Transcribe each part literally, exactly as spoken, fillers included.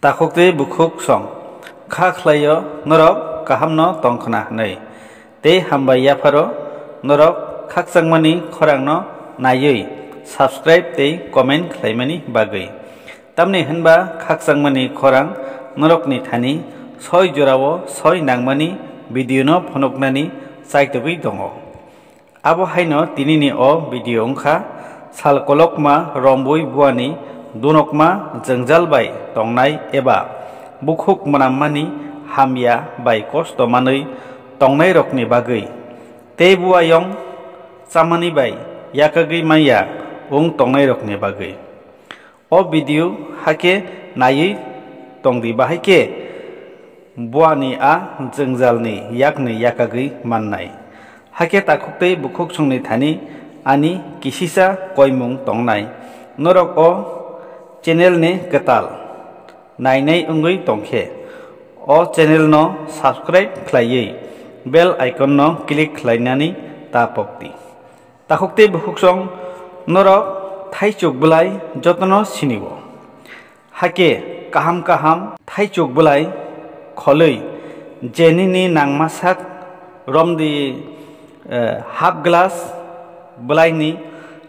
Takhuk tei bukhuk song kha khlaio norok kahamno tongkhna hwnwi. Tei hambai yapharo norok khakchangmani khorangno naiwi subscribe tei comment khlaimani bagwi. Tamni hwnba khakchangmani khorang norokni thani soi jorao soi nangmani video no phunuknani chaitogwi tongo. Abo haino tinini o video wngkha sal kolokma rombui buani dunokma jwngjal bai tongnai eba bukhuk mwnammani hamya bai kosto manwi tongnairokni bagwi tei buayong chamani bai yakagwi manya wng tongnairokni bagwi. O video hake naiwi tongdi, bahai khe buani a jwngjalni yakni yakagwi mannai. Hake takhuk tei bukhuk songni thani ani kisisa koimung tongnai. Norok o channel ni kwtal nainai wngwi tongkhe, o channel no subscribe khlaiwi bell icon no click khlainani ta pokdi. Takhuk tei bukhuk song norok thaichuk bwlai jotono sinio. Hake kaham kaham thaichuk bwlai kholwi je nini nangma sak romdi, eh, half glass bwlaini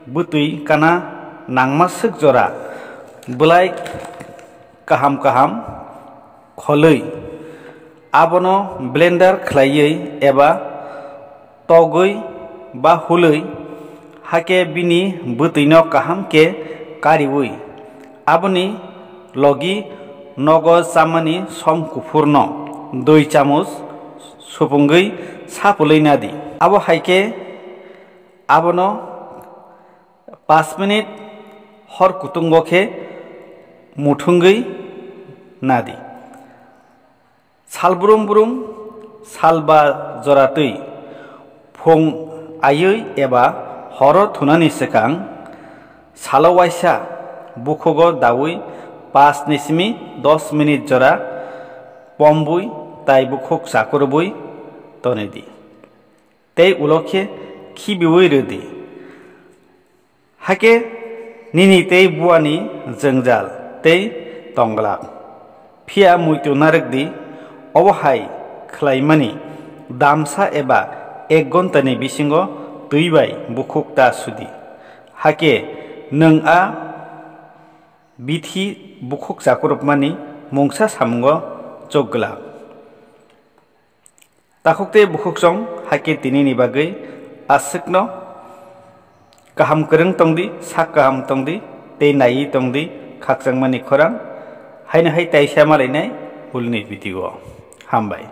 bwtwi kana nangma swk jora bwlai kaham kaham kholwi abono blender khlaiwi eba togwi ba hulwi hake bini bwtwino kaham khe kariwi aboni logi nogo chamani som kuphurno dui chamuch supungwi sapulwi nadi. Abo hai khe abono paanch minute hor kutungo khe muthungwi nadi. Sal brum brum, sal ba jora twi, phung aiwi eba horo thunani swkang, salo waisa bukhugo daui paanch ni simi dos minute jora pombwi tai bukhuk chakurubwi tonidi. Tei ulo khe khibiui rwdi. Hakhe nini tei buani jwngjal tei tongglak. Phiya muitu narwkdi, obo hai khlaimani damsa eba ek ghontani bisingo twi bai bukhuk ta sudi. Hakhe nwng a bithi bukhuk chakurupmani mungsa samungo chukglak. Takhuk tei bukhuk song hai khe tinini bagwi aswkno kaham kwrwng tongdi, sak kaham tongdi tei naiwi tongdi khakchangmani khorang. Haino hai taisa malainai ulni video. Hambai.